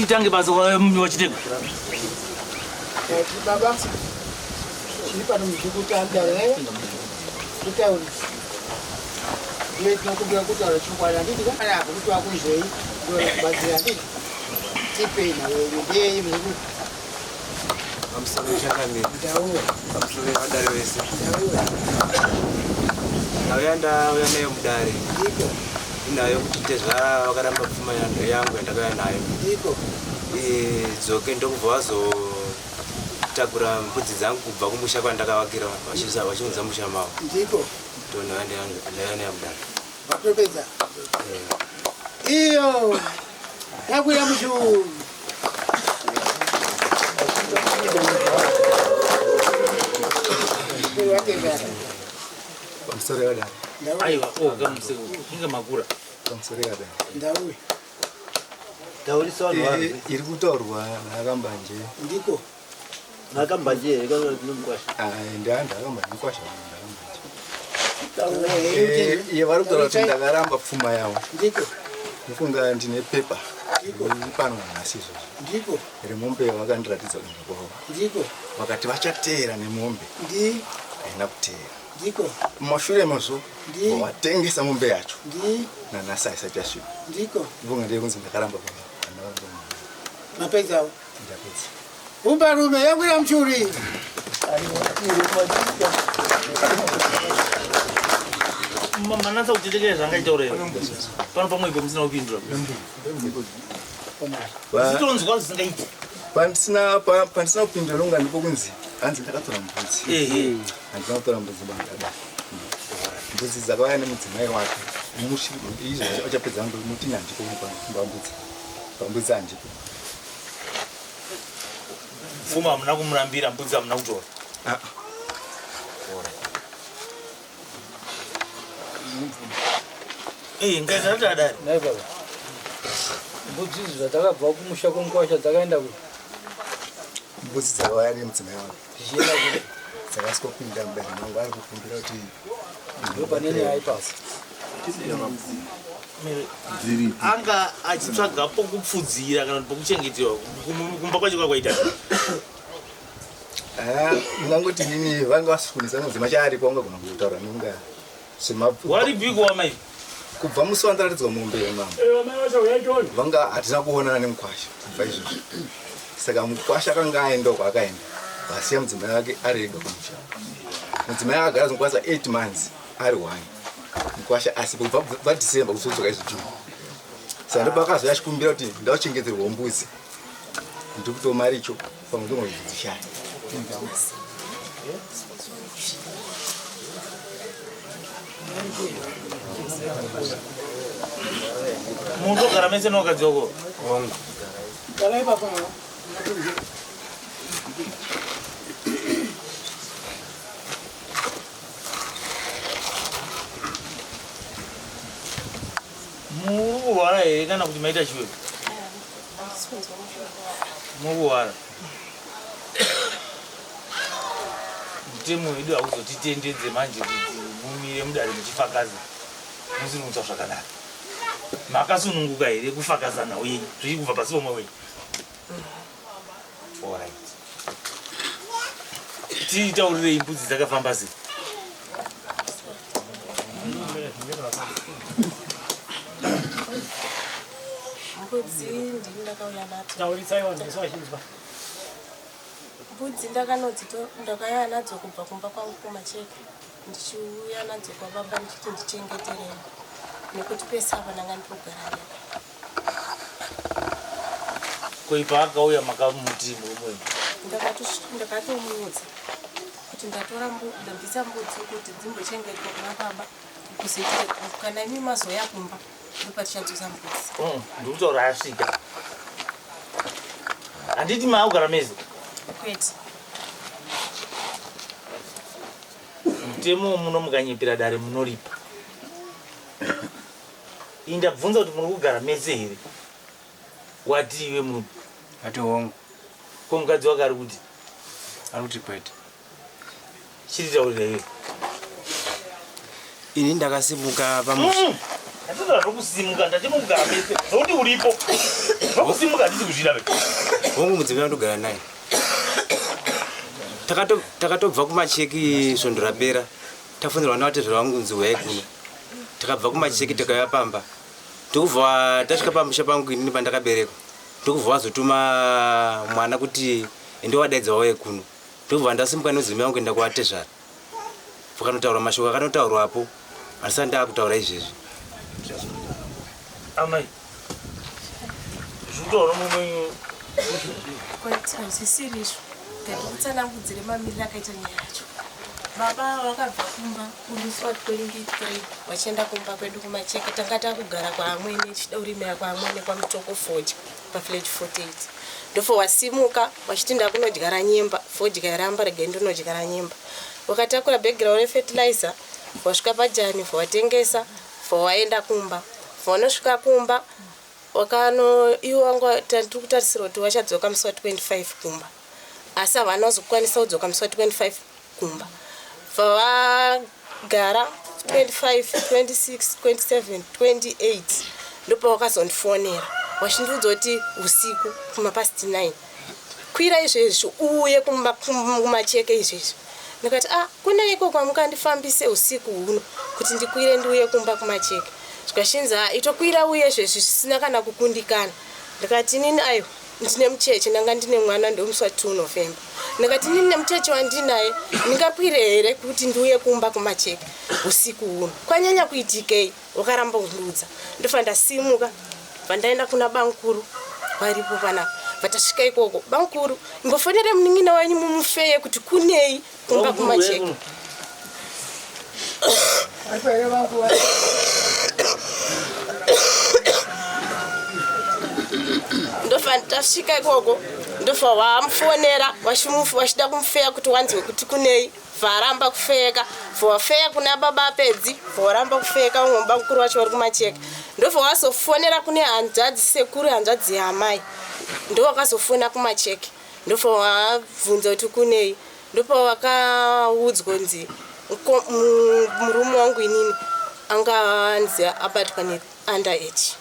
Titange basa wachitega. Baba, chiri pano muzvikutandare kutaura. Ndiye tinokumbira kutaura chokwadi handiti kana apo kuti wakunzwei ndokubatsira handiti. Tipei nawe ndiye muzukuru. Pamusoro chakamira. Ndauya. Pamusoro vadare vese. Ndauya. Ndauya ndauya nayo mudare. Ndiko. Inayo kuti tezvara vakaramba pfuma yangu yandakauya nayo. Ndiko. Idzoke ndokubva vazotakura mbudzi dzangu kubva kumusha kwandakavakira vachiunza musha mavo. Ndiko. Ndonauya ndauya nayo mudare. Vatopedza. Iyo. Yakwira muchuru. Pamusoro yadare. Aiwa, oh, kamuseko. Inga makura. Pamusoro yadare. Ndauya. Taurisa vanhu vanhu. Iri kutaurwa naKambanje. Ndiko. NaKambanje here kana kuti nomukwasha? Ah, ndianhu akambanje mukwasha wangu ndakambanje. Eh, iye vari kutaura kuti ndakaramba pfuma yavo. Ndiko. Ndofunga ndine pepa riri pano nhasi izvozvo. Ndiko. Remombe yavakandiratidza kuenda kwavo. Ndiko. Vakati vachateera nemombe. Ndi. Haina kuteera. Ndiko. Mumashure mazvo Ndi. vatengesa mombe yacho. Ndi. Nanhasi haisati yasvika. Ndiko. Ndofunga ndiye kunzi ndakaramba pamba. Ndakaramba mombe. Mapedzawo. Ndapedza. Umbarume yakwira muchuri. Manatsa kutetekera zvangaita ureva. Pano pamwe ipo musina kupindura. Zvitonzwa zvisingaiti. Pandisina pandisina kupindura nonga ndipo kunzi hanzi ndakatora mbudzi. Ehe. Handina kutora mbudzi banga. Mbudzi dzakauya nemudzimai wake. Mushi izvo achapedza muti handiko pambudzi. Pambudzi handiko. Pfuma hamuna kumurambira, mbudzi hamuna kutora. Ah. Eh, ngaita adari. Nhai baba. Mbudzi idzi zvatakabva kumusha kwemukwasha dzakaenda kupi? Mbudzi dzakauya nemudzimai wake. Zvichienda kupi? Dzakasvikopinda mudare mangu ari kukumbira kuti Ndopane nyaya ipapo. Anga achitsvaga pokupfudzira kana kuti pokuchengeterwa kumba kwacho kwakwaita. Ah, ungangoti nini vanga vasifunisa mudzimai chaaripo ungagona kutaura nunga Waripiko wamai? Kubva musi wandaratidzwa mombe yemambo. Vanga hatina kuonana nemukwasha kubva izvozvo. Saka mukwasha akanga aenda uko akaenda. Vasiya mudzimai wake ari ega kumusha. Mudzimai akagara zvinokwanisa 8 months ari one. Mukwasha asipo kubva kubva December kuzodzoka izvo June. Saka ndopakazouya achikumbira kuti ndauchengeterwa mbudzi. Ndiri kutomaricho pamwe ndongodzishaya. Munotogara mese nevakadzi wako? Hongu. Gara ipapo. Muri kurwara here kana kuti maita chiwewe? Muri kurwara. Mutemo wedu hauzotitendedze manje kuti mumire mudare muchifakaza musiri kunzwa zvakanaka. Makasununguka here kufakaza nhau yenyu zvichi kubva pasi pomwe wenyu? Alright. Titaurirei mbudzi dzakafamba sei? Mbudzi ndini ndakauya nadzo. Taurisai vanhu vese vachinzwa. Mbudzi ndakanodzito ndakauya nadzo kubva kumba kwangu kumacheke ndichiuya nadzo kwababa ndichiti ndichengeterei nekuti pese apa ndanga ndikugara ndega. Ko ipa akauya makamuti murume wenyu? Ndakatomuudza kuti ndatora ndabvisa mbudzi kuti dzimbochengetwa kuna baba kuzoitira kana imi mazouya kumba ndopatichadzosa mbudzi. Mm, ndikutaura asvika. Handiti maakugara mese? Kwete. Mutemo muno mukanyepera dare munoripa. Ini ndabvunza kuti muri kugara mese here? Wati iwe murume? Ati hongu. Ko mukadzi wake ari kuti? Ari kuti kwete. Chititaurira iwe. Ini ndakasimuka pamusha. Ndatotaura zvokusimuka ndachimugara pese zvokuti uripo zvokusimuka handisi kuzvida ve. Hongu mudzimai wandogara naye. Takatobva kumacheki svondo rapera tafonерwa navatezvara vangu kunzi huyai kuno. Takabva kumacheki tikauya pamba. Ndokubva tasvika pamusha pangu inini pandakaberekwa. Ndokubva vazotuma mwana kuti ende wadaidza vauye kuno. Ndokubva ndasimuka nemudzimai wangu kuenda kwavatezvara. Pakanotaurwa mashoko akanotaurwapo handisati ndakutaura izvezvi. Amai zvinotaura mumwe Kwete, hazvisiri izvo. Ndikutsanangudzire mamiriro akaita nyaya yacho. Baba vakabva kumba musi wa 23 vachienda kumba kwedu kuMacheke. Tanga takugara kwaamwene tichida kurimira kwaamwene kwaMutoko fodya pavillage 48. Ndofo wasimuka vachiti ndakunodyara nyemba, fodya yaramba regai ndinodyara nyemba. Wakatakura bhegi ravo refertilizer wasvika pajani watengesa waenda kumba. Vanosvika kumba wakano iwo wanga tiri kutarisira kuti wachadzoka musi wa 25 kumba, asi havana kuzokwanisa kudzoka musi wa 25 kumba. Vavagara 25, 26, 27, 28 ndopavakazondifonera vachindiudza kuti usiku kumapast 9 kwira izvezvi uuye kumacheke izvezvi. Ndikati ah, kune iko kwamukandifambise usiku huno kuti ndikwire ndiuye kumba kumacheke. Zvikashinzi ah, itokwira uye izvezvi zvisina kana kukundikana. Ndikati inini aiwa ndine mucheche, ndanga ndine mwana ndomusi wa 2 November. Ndikati inini nemucheche wandinaye ndingakwire here kuti ndiuye kumba kumacheke usiku huno? Kwanyanya kuitikei? Wakaramba kundiudza. Ndofa ndasimuka vandaenda kuna bankuru varipo panapa. Vatasvika ikoko, bankuru imbofonere munin'ina wenyu mumufeye kuti kunei kumba kumacheke. Ndofa tasvika ikoko, ndofa wamufonera vachida kumufeya kuti wanzwe kuti kunei. Varamba kufeka, vofeya kuna baba pedzi, voramba kufeka umwe bamukuru wacho vari kumacheka. Ndobva wazofonera kune hanzvadzi sekuru hanzvadzi yaamai, ndo wakazofona kumacheke. Ndobva wabvunza kuti kunei, ndopa wakaudzwa kunzi murume wangu inini anga anzi abatwa neunder age.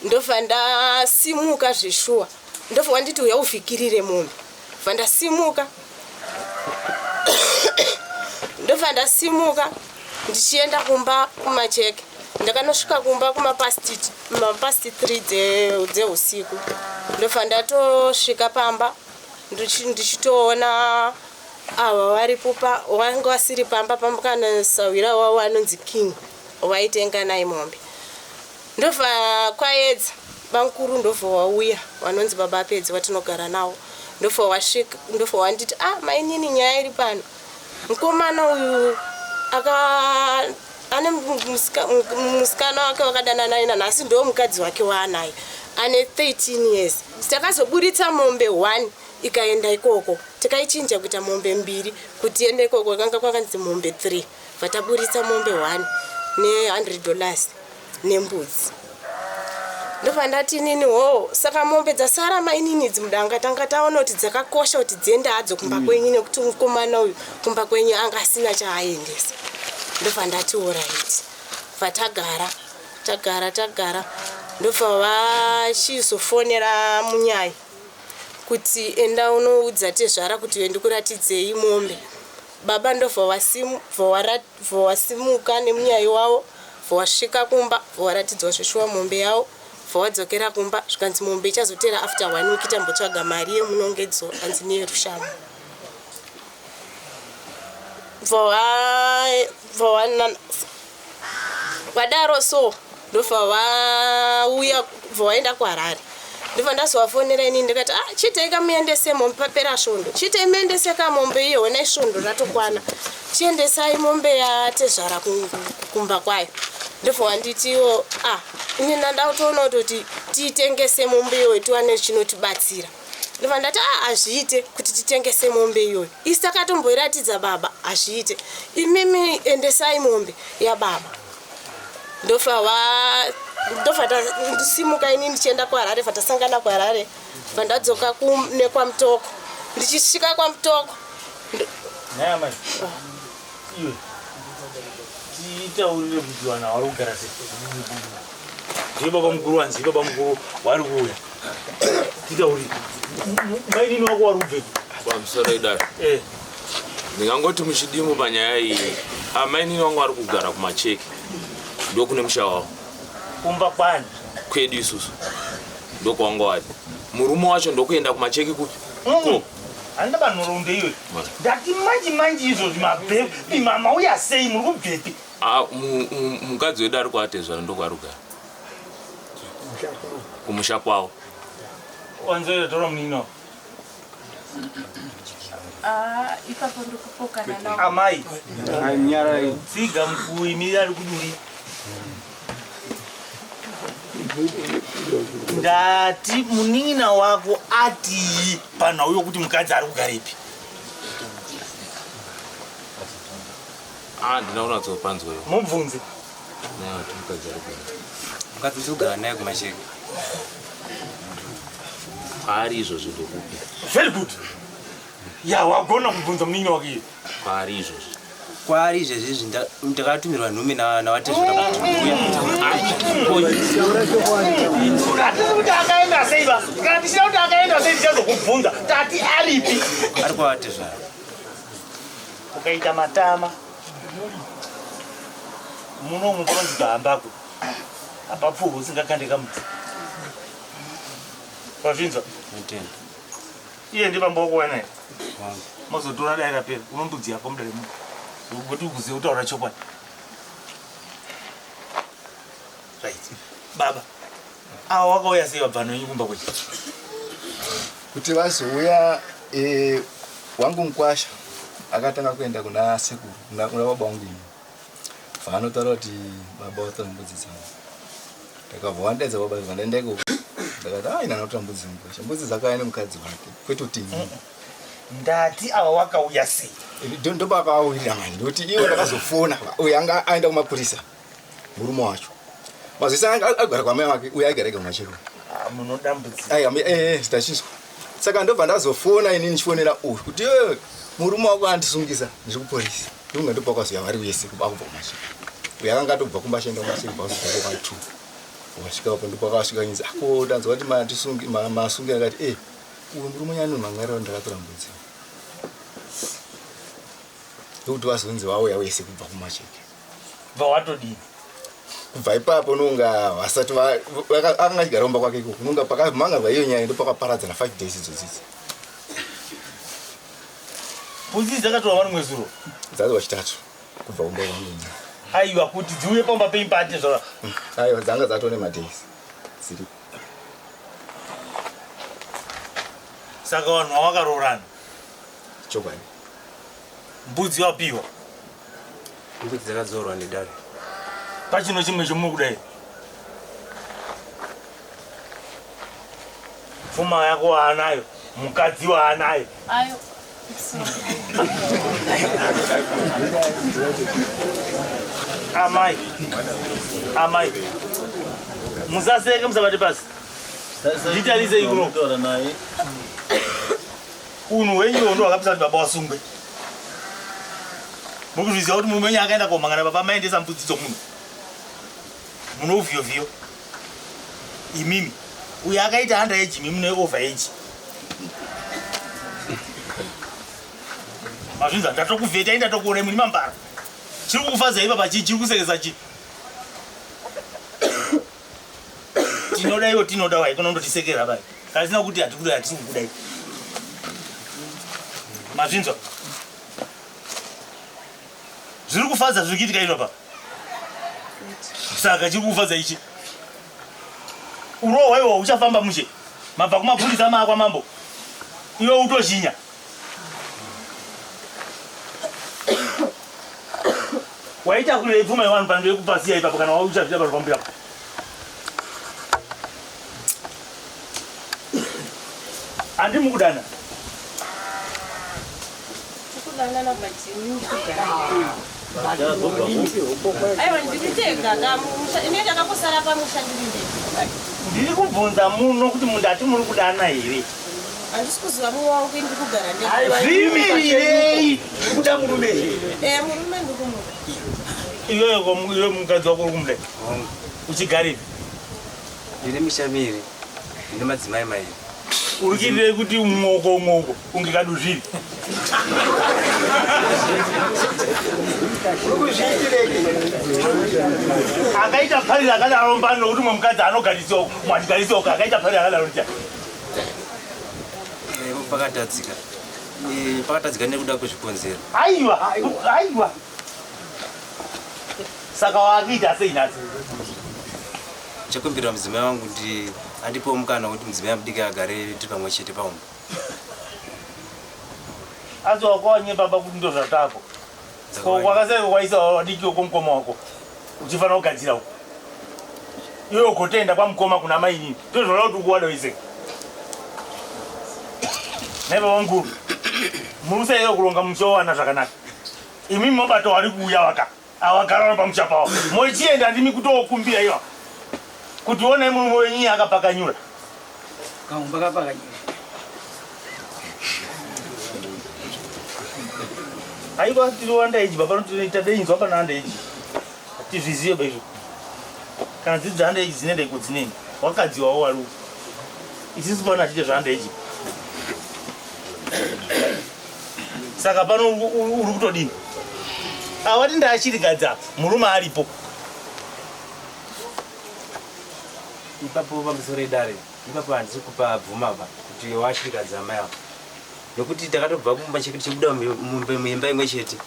Ndobva ndasimuka zveshuwa, ndobva wanditi uya uvhikirire mombe. Bva ndasimuka, ndobva ndasimuka ndichienda kumba kumacheke. Ndakanosvika kumba kumapast 3 dzeusiku. Ndobva ndatosvika pamba ndichitoona ava varipo vanga vasiri pamba pamba kana sahwira wavo anonzi King waitenga naye mombe. Ndobva kwaedza bankuru ndobva wauya vanonzi baba Pedzi vatinogara navo. Ndobva wasvika, ndobva wanditi ah mainini nyaya iri pano. Mukomana uyu ane musikana wake wakadana naye nanhasi ndo mukadzi wake waanaye ane 13 years. Takazoburitsa mombe 1 ikaenda ikoko, tikaichinja kuita mombe 2 kuti iende ikoko, kanga kwakanzi mombe 3. Vataburitsa mombe 1 ne $100 nembudzi. Ndobva ndati inini ho, saka mombe dzasara mainini idzi mudanga tanga taona kuti dzakakosha kuti dziende hadzo kumba kwenyu nekuti mukomana uyu kumba kwenyu anga asina chaaendesa. Ndobva ndati alright. Bva tagara tagara tagara, ndobva vachizofonera munyai kuti enda unoudza tezvara kuti ndikuratidzei mombe. Baba ndobva wasimuka nemunyai wavo, wasvika kumba waratidzwa zveshuwa mombe yavo, wadzokera kumba zvikanzi mombe ichazotera after 1 week tambotsvaga mari yemunongedzo anzi neyerushamo. Vadaro so ndobva vauya vaenda kuHarare. Ndobva ndazovafonera inini ndikati ah chitei kamuendese mombe papera svondo, chitei muendese kamombe iyo honai svondo ratokwana, chiendesai mombe yatezvara kumba kwayo. Ndobva wanditiwo ah ini ndandatoona kutoti tiitengese mombe iyoyo tiwane chinotibatsira. Ndobva ndati ah hazviite kuti titengese mombe iyoyo, isi takatomboiratidza baba hazviite, imimi endesai mombe yababa. Ndobva ndasimuka ini ndichienda kuHarare, bva tasangana kuHarare, bva ndadzoka nekwaMutoko. Ndichisvika kwaMutoko Nhai amai, iwe Titaurire kuti vanhu vari kugara sei. Ndiye baba mukuru wanzi baba mukuru wari kuuya. Titaurire. Mainini wako wari kubvepi? Pamusoro idai. Eh. Ndingangoti muchidimu panyaya iyi, amainini wangu ari kugara kumacheki. Ndokune musha wavo. Kumba kwani? Kwedu isusu. Ndokwanga wari. Murume wacho ndokuenda kumacheki kupi? Ko. Handina panhoroondo iyoyo. Ndati manji manji izvozvi mabvepi mauya sei muri kubvepi? Ah, mukadzi wedu ari kuatezvara ndokwaari kugara. Kumusha kwavo. Wanzoita tora munino. Ah, ipapo ndikupokana nawo. Amai. Tsiga mukuimiri ari kuduri. Ndati munin'ina wako atii panhau yokuti mukadzi ari kugarepi? Ah, ndina kunatsopanzwa iwo. Mubvunze. Naye ati mukadzi ari kugara. Mukadzi ndiri kugara naye kumacheke. Kwaari izvozvi ndokupi? Very good. Ya wagona kubvunza munin'ina wake iye. Kwaari izvozvi. Kwaari izvezvi izvi ndakatumirwa nhume navatezvara kuti uya. Hatisi kuti akaenda sei ba. Kana tichida kuti akaenda sei tichazokubvunza. Tati aripi? Ari kwavatezvara. Ukaita matama. Muno panonzi pahambako. Hapapfuurwi usingakande kamuti. Wazvinzwa? Ndinotenda. Iye ndi bambo wako wanaye. Mozotora dai rapera. Unombudzi yako mudare muno. Kuti ukuzive kutaura chokwadi. Right. Baba. Awa wakauya sei wabva nonyi kumba kwechi? Kuti vazouya wangu mukwasha akatanga kuenda kuna sekuru kuna baba wangu ini. Vaanotaura kuti baba vatora mbudzi dzangu. Ndakabva wandaidza baba vandaenda ikoko. Ndakati ah ina anotora mbudzi mukwasha. Mbudzi dzakauya nemukadzi wake kwete kuti ini. Ndati awa wakauya sei? Ndopakawawirira mani ndokuti iwe ndakazofona uyu anga aenda kumapurisa murume wacho. Mazisa agara kwamai wake uyu aigara ega kumachero. Ah, munodambudzika. Ai, tachinzwa. Saka ndobva ndazofona ini ndichifonera uyu kuti iwe murume wako andisungisa ndiri kupolisi. Ndonga ndopakazoya vari wese kubva kumachero. Uyu akanga atobva kumba achienda kumachero kubva kuzobva kwa 2. Wasvika apo ndopakasvika nyinzi ako ndanzwa kuti masungi akati uyu murume nyani mangara ndakatora mbudzi. Ndokuti vazonzi vauya wese kubva kumacheke. Bva watodini? Kubva ipapo nonga vasati anga achigara kumba kwake ikoko nonga pakamhangarwa iyo nyaya ndopakaparadzana 5 days idzodzidzi. Mbudzi dzakatorwa vari mwezuro? Dzakatorwa chitatu kubva kumba kwangu. Aiwa kuti dziuye pamba peimba ati zvara. Aiwa dzanga dzatone madays dziri. Saka vanhu vavakaroorana. Chokwadi. Mbudzi wapiwa. Mbudzi dzakadzorwa nedare. Pachino chimwe chomuri kudai. Pfuma yako waanayo, mukadzi waanayo. Ayo. Amai. Amai. Musaseke musabate pasi. Nditarisei kuno. Unhu hwenyu ndo hwakapisa kuti baba wasungwe. Mukuzviziva kuti murume wenyu akaenda komhangana baba maendesa mbudzi dzomunhu. Muno uvhiyo vhiyo. Imimi. Uyu akaita under age, imimi mune over age. Mazvinzwa ndatokuvheta ndatokuona muri mambara. Chiri kukufadza ipapa chii chiri kusekesa chii? Tinoda iwo tinoda wai kuno ndotisekera bai. Kana tisina kuti hatikudai hatisi kukudai. Mazvinzwa. Zviri kufadza zviri kuitika izvo apa. Saka chiri kufadza ichi. Urohwa iwo uchafamba mushe. Mabva kumapurisa maakwa mambo. Iwe utozhinya. Waita kurei pfuma yevanhu pano yekupasiya ipapo kana wauchazvida pano pambuya. Handi mukudana. Kudanana but ini kugara. Aiwa ndiri ndega kamusha ini ndakangosara pamusha ndiri ndega. Ndiri kubvunza muno kuti mundati muri kudana here? Handisi kuziva mumwe wangu ndiri kugara ndega. Zvimirirei kuda murume here? Murume ndikumuda. Iwewe iwe mukadzi wako uri kumudai uchigarepi? Ndine misha miiri, ndine madzimai mairi. Uri kuitirei kuti mwoko mwoko kunge kaduzviri? Akaita parira akadaro mbani nokuti mwe mukadzi anogarisiwa mwachigarisiwa uko akaita parira akadaro ndichani? Pakatadzika. Pakatadzika nekuda kwezvikonzero. Aiwa, aiwa. Saka wakuita sei nhasi? Ndichakumbirira mudzimai wangu kuti andipewo mukana wekuti mudzimai mudiki agare tiri pamwe chete paumba. Asi wakawanye baba kuti ndo zvatako. Ko kwakasai kwaisa wadiki wako mukoma wako. Uchifanira kugadzira uko. Iwe ugotoenda kwamukoma kuna mainini. Ndozvona kuti ukuwada wese. Naiva wangu. Murusaiyo kuronga muchiwana zvakanaka. Imi mobata wari kuuya waka. Awagara pamusha pawo. Mochienda ndimi kutokumbira iwa. Kuti onai murume wenyu akapakanyura. Kaumba kapakanyura. Aiwa tiri underage baba tinoita deinzwa pana underage. Tizvizive ba izvo. Kana dziri dza underage dzinoenda iko dzineni. Wakadziwawo wari uko. Isisu pano hatiite zva underage. Saka pano uri kutodini? Awati ndachirigadza murume aripo. Ipapo pamusoro edare, ipapo handisi kupa bvuma pa kuti washirikadza amai avo. Nokuti takatobva kumba tichibuda muimba imwe chete.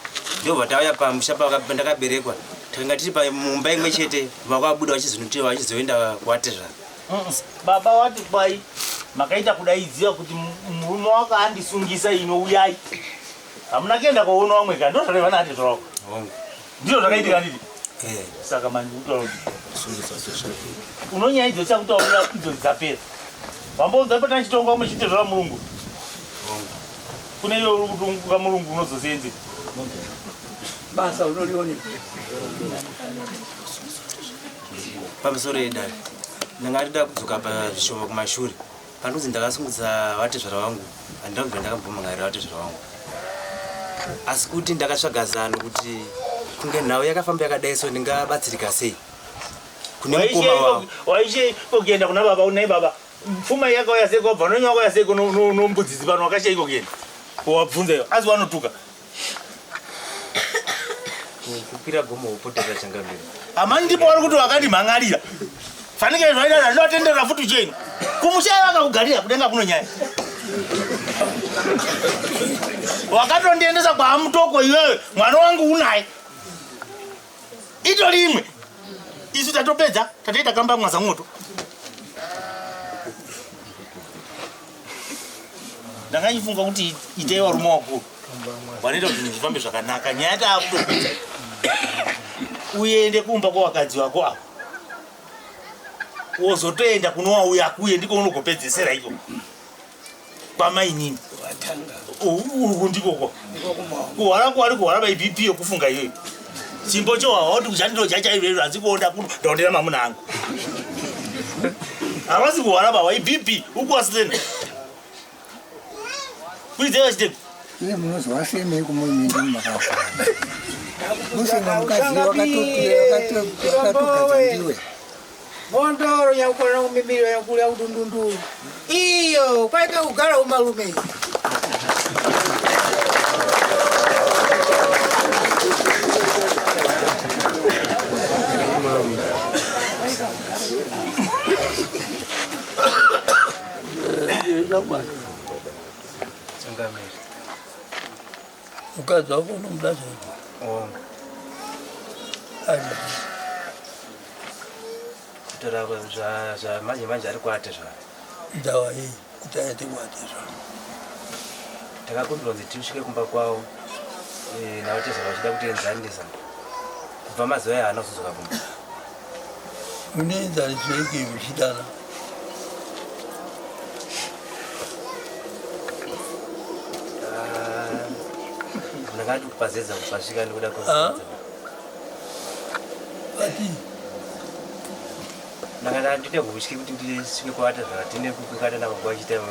Ndobva tauya pamusha pandakaberekwa. Takanga tiri mumba imwe chete, vakabuda vachizonotewa vachizoenda kuatezvara. Baba wati kwai makaita kudaidzira kuti murume wako andisungisa ino uyai. Hamuna kuenda koona vamwe ka ndozvareva naatezvara wako. Ndizvo zvakaitika nditi. Saka manje kutaura kuti unonyaya idzo chakutaurira idzo dzapera. Vamboudza patanga chitonga muchitezvara murungu. Kune iwe uri kutunguka murungu unozosenze. Basa unolione. Pamusoro yedare. Ndanga ndida kudzoka pazvishoma kumashure. Panonzi ndakasungudza vatezvara vangu, handina kubvira ndakambomhangarira vatezvara vangu. Asi kuti ndakatsvaga zano kuti kunge nhau yakafamba yakadai so ndingabatsirika sei kune mukoma wavo. Waishe kuenda kuna baba unai baba. Pfuma yakauya sei kwabva nonyo wakauya sei nombudzidzi pano wakashaiko kuenda. Wabvunza iwe asi wanotuka. Kukwira gomo wopotera changamire. Amani ndipo wari kuti wakandimhan'arira. Fanike zvaida zvatinotenderera futi cheni. Kumusha vakakugarira kudenga kuno nyaya. Wakatondiendesa kwaMutoko iwewe mwana wangu unaye. Itori imwe. Isu tatopedza tatoita kamba mwaza mwoto. Ndakanyifunga kuti itei varume wakuru. Vanoita kuti zvinhu zvifambe zvakanaka. Nyaya taakutopedza. Uende kumba kwavakadzi vako ava. Wozotoenda kunowauya kuye ndiko unogopedzesera iko. Kwamainini. Uku ndikoko. Kuhwara kwari kuhwara by BP yokufunga iyoyo. Chimbo chohwawa kuti kuchandinoja chaizvo izvo asi kuonda kuno ndaondera mamuna angu. Havasi kuhwara baba iBP ukuwasitena. Kuidzewa chiteko. Iye munozwa semei kumunyinda mumakafa. Musina mukadzi wakatogadza ndiwe. Mhondoro yakukona kumimirira yakulya kudundundu. Iyo kwaita kugara umalume. Changamire. Mukadzi wako unomuda chaizvo? Hongu. Ari Kutaura zvamanje manje ari kuatezvara. Ndawa iyi kuti aende kuatezvara. Takakumbirwa kunzi tisvike kumba kwavo navatezvara vachida kutienzanisa. Kubva mazuva aya haana kuzodzoka kumba. Munoenzaniswa ikei muchidana? Ndakati kupazedza kupasvika ndikuda Ati ndanga ndite hutyi kuti ndisvike kwavatezvara tine kukata navo kwachiita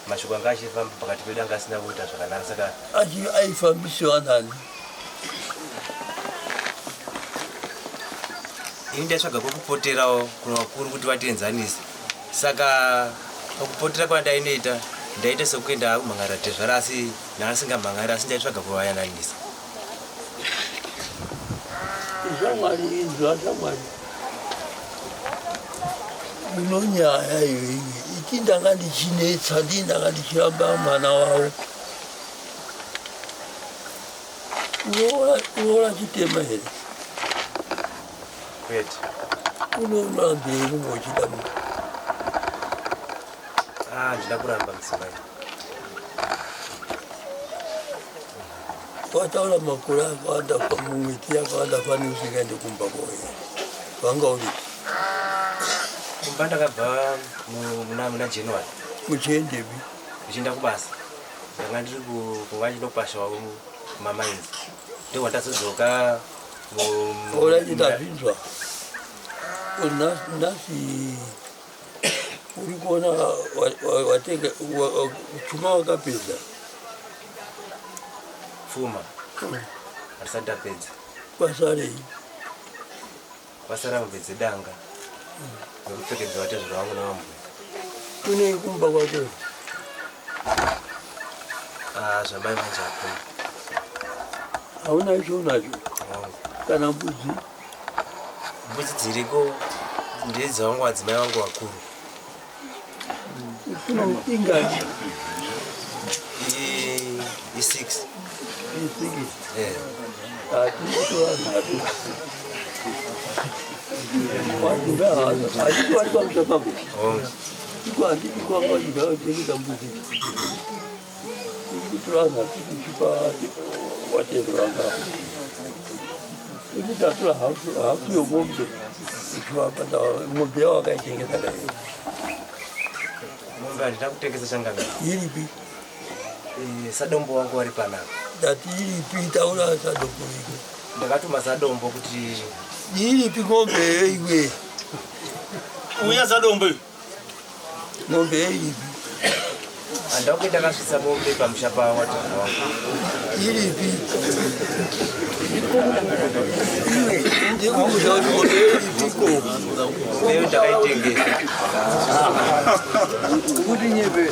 mashoko anga achifamba pakati pedu anga asina kuita zvakanaka saka achi aifambisiwa nani? Ini ndaitsvaga kwekupoterawo kuna vakuru kuti vatienzanise. Saka pakupotera kwandainoita ndaita sekuenda kumhan'ara tezvara asi naasingamhan'ari asi ndaitsvaga kuvayananisa. Shamwari inzwa shamwari. Unonyaya iyoyi iti ndanga ndichinetsa ndii ndanga ndichiramba mwana wavo. Unoona chitema here? Kwete. Unorambei kunge uchida munhu? Ah, ndida kuramba mudzimai. Wataura makore akawanda mumwedzi yakawanda fani usingaende kumba kwauye. Wanga uri Kumba ndakabva muna January. Uchiendepi? Ndichienda kubasa. Ndanga ndiri kunga ndinokwasha kumamainzi. Ndokwa ndazodzoka Ora ndazvinzwa. Nhasi uri kuona watenga chuma wakapedza. Pfuma. Handisati ndapedza. Kwasarei? Kwasara mombe dzedanga. Nekupfekedzwa vatezvara vangu navambuya. Kune kumba kwako? Ah, zvamai manje hakuna. Hauna icho unacho? Kana mbudzi? Mbudzi dziriko ndedzavangu vadzimai vangu vakuru. Kuno ingani? I6. I6. Eh. Hatinotora nhatu. Hatiti vari pamusha pako? Iko handiti kwanga vachigara vachitengesa mbudzi. Tiri kutora nhatu tichipa watezvara vanga. Kuti tatora hafu yomombe tichivapa mombe yavo vakaitengesa kai. Mombe handina kutengesa changamire. Iripi? Sadombo wangu wari panapa. Ndati iripi taura sadombo iko. Ndakatuma sadombo kuti Iripi ng'ombe iwe? Uya sadombo iwe. Ng'ombe iripi? Handina kunge ndakasvitsa mombe pamusha pawatezvara wangu. Iripi? Iwe ndikubuza kuti ng'ombe iripiko? Mombe ndakaitengesa. Kuti nyepe.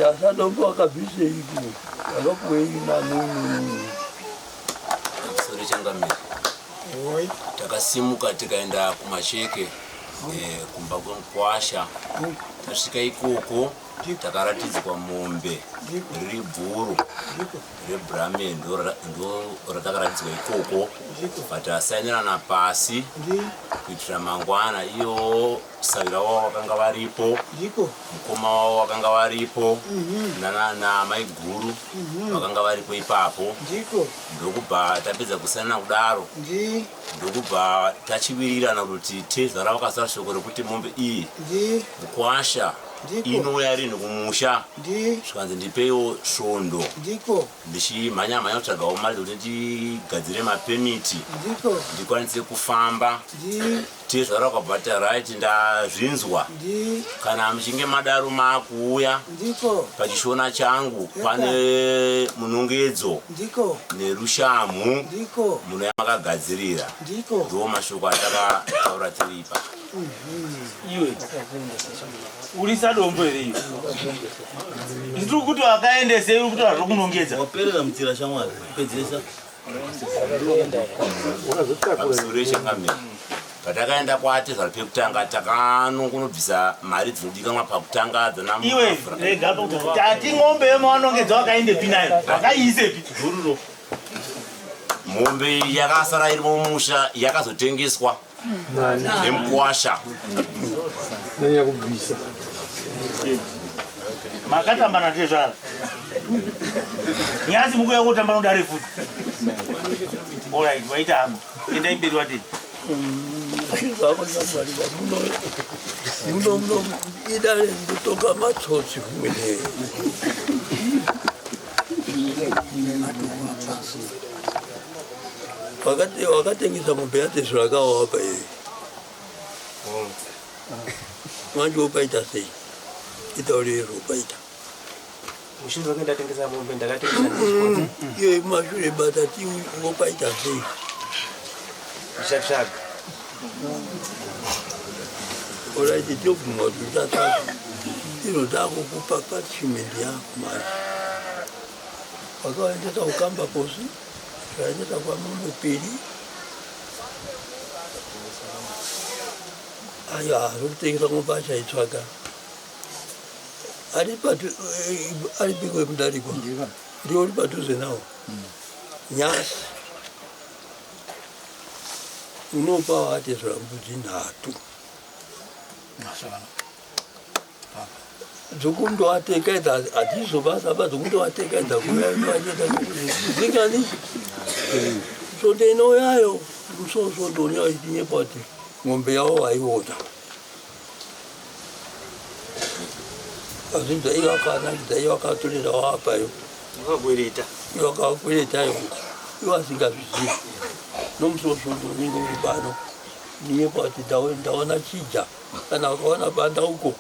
Yasadombo akabviseiko? Akapuwei nanunu? Sore changamire. Takasimuka tikaenda kumacheke kumba kwemukwasha. Tasvika ikoko takaratidzwa mombe riri bhuru reBrahman ndo ratakaratidzwa ikoko. Vatasainirana pasi kuitira mangwana iyo savira wavo vakanga varipo, mukoma wavo vakanga varipo, namaiguru vakanga varipo ipapo. Ndokubva tapedza kusainana kudaro, ndokubva tachiwirirana kuti tezvara vakasara shoko rekuti mombe iyi mukwasha inouya rinhi kumusha. Zvikanzi ndipeiwo svondo ndichimhanya mhanya kutsvagawo mari dzekuti ndigadzire mapemiti ndikwanise kufamba. Tezvara vakabva vati right, ndazvinzwa, kana muchinge madaro maakuuya pachishona changu pane munongedzo nerushamhu munoya makagadzirira. Ndo mashoko atakataura tiri ipa. Iwe uri sadombo here iwe? Ndiri kuti wakaendesei uri kutaura zvokunongedza. Waperera mutsira shamwari, pedzesa. Pamusoro yechangamire, patakaenda kwatezvara pekutanga takanongonobvisa mari dzinodikanwa pakutanga dzana Iwe rega tati ng'ombe yemawanongedza wakaendepi nayo? Wakaiisepi? Mombe yakasara iri mumusha yakazotengeswa nemukwasha. Nanyakubvisa. Makatamba natezvara nyasi mukuya kutamba nodare futi. Alright, waita hamo, endai mberi watei. Zvako shamwari, muno muno idare rinotonga matsotsi kumwene. Wakatengesa mombe yatezvara akawapa iye. Manje wopaita sei? Titaurire zvokaita. Mushure mekunge ndatengesa mombe ndakatengesa ndichikodza. Iye mashure bata ti wakaita sei? Ndichatsvaga. Oraiti tobvuma kuti uchatsvaga. Inoda kukupa punishment yako manje. Wakaendesa kukamba posi, ukaendesa kwamambo piri. Aiwa, zvokutengesa mombe achaitsvaga. Ari patu ari piko yemudarikwa. Ndiwo uri padhuze nawo. Nyasi. Unopa watezvara mbudzi nhatu. Dzokundoatekaidza hadzizobasa ba dzokundoatekaidza kuyaacheta zingani svondo inouyayo musi svondo unouya ichinyepa kuti mombe yavo vaiona azvinzwa ivo akanakidza ivo akatorera waapayo Wakakwereta. Ivo akakweretayo ivo asingazvizivi nomusi wesvondo unenge uri pano ndinyepa kuti ndaona chija kana ukaona banda uko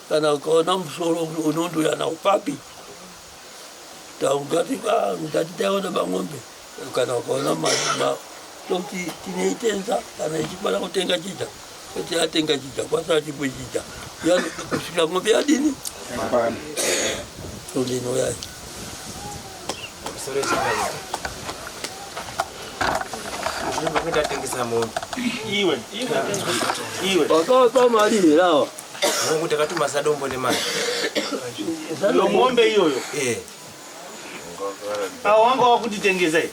kana ukaona musoro unondoya nawo papi taungati ndati taiona bang'ombe kana ukaona tokuti tinoitenza kana ichikwana kutenga chija kuti atenga chija kwasara chipo chija kusvika ng'ombe yadini tondinoyai Ndatengesa mombe. Iwe, iwe. Wakawapa mari here awa? Hongu ndakatuma sadombo nemari. Iyo mombe iyoyo. Eh. Awo wanga wakutitengesa iyi.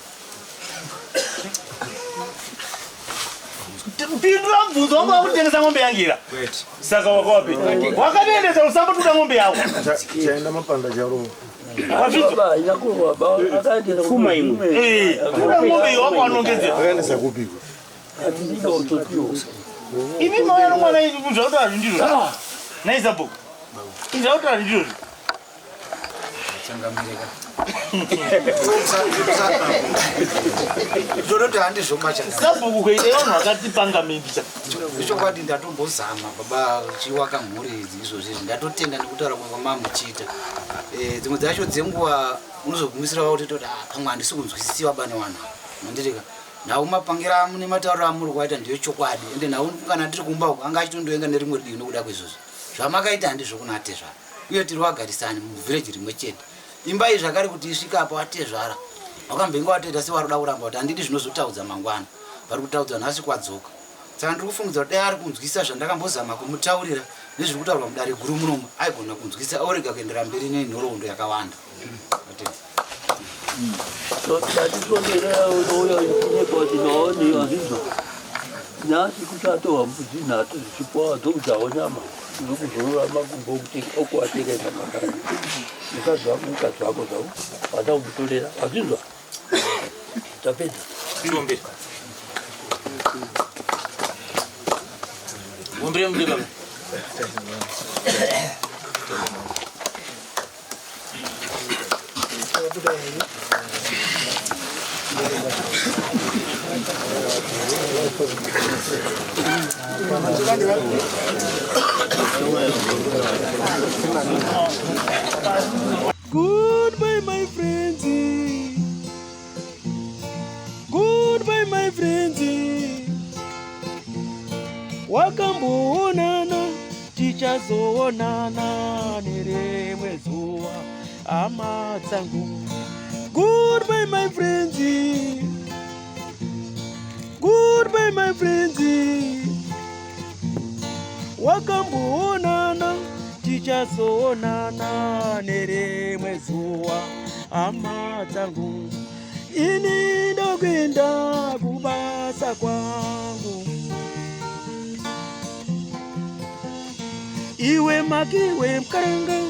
Pindura mubvunzo wanga wakutengesa mombe yangu ira. Kwete. Saka wakawapi? Wakadiendesa usambo tuda mombe yako. Chaenda mapanda charo. Pfuma imwe. Eh, tuda mombe iyo wako wanongedzera. Akaendesa kupiko? Imi mauya nomwana zvakutaura zvindizvo. Naisabhuku. Zvakutaura zvindizvo. Ndinoti handizvo machanga. Sabhuku kuita vanhu vakatipanga mimbi. Ichokwadi ndatombozama baba chiwaka mhuri idzi izvozvi izvi ndatotenda nekutaura kwamamuchiita. Dzimwe dzacho dzenguva unozogumisira wakutoita kuti ah, pamwe handisi kunzwisisiwa bane vanhu ava. Mandirika. Nhau mapangira amu nematauriro amuri kuaita ndiyo chokwadi ende nhau kana tiri kumba uku anga achitondoenga nerimwe divi nokuda kwezvozvo. Zvamakaita handizvo kuna atezvara. Uye tiri vagarisani muvhireji rimwe chete. Imba iyi zvakare kuti isvike apo atezvara wakambenge watoita sewaroda kuramba kuti handidi zvinozotaudza mangwana. Vari kutaudza nhasi kwadzoka. Saka ndiri kufungidza kuti dai ari kunzwisa zvandakambozama kumutaurira nezviri kutaurwa mudare guru munomu aigona kunzwisa orega kuendera mberi nenhoroondo yakawanda. Atenda. Nhasi kuchatohwa mbudzi nhatu dzichipuwa dzokudyawo nyama dzokuzorora makumbo okuti okuatekaita makani mukadzi wako mukadzi wako zvavo vada kumutorera vazvinzwa tapedza. Tiombe. Ombire mbe baba. Goodbye, my friends. Goodbye, my friends. Wakamboonana, tichazoonana nerimwe zuva, hama dzangu. Goodbye, my friends. Goodbye, my friends. Wakamboonana, tichazoonana nerimwe zuva, hama dzangu. Ini ndokuenda kubasa kwangu. Iwe makiwe mkaranga.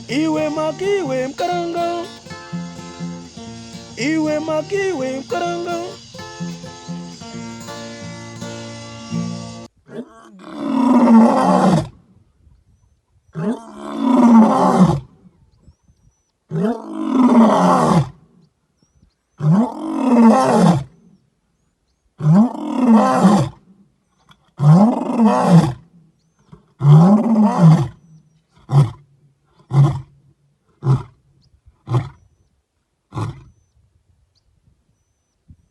Iwe makiwe mkaranga. Iwe makiwe mkaranga. Mm.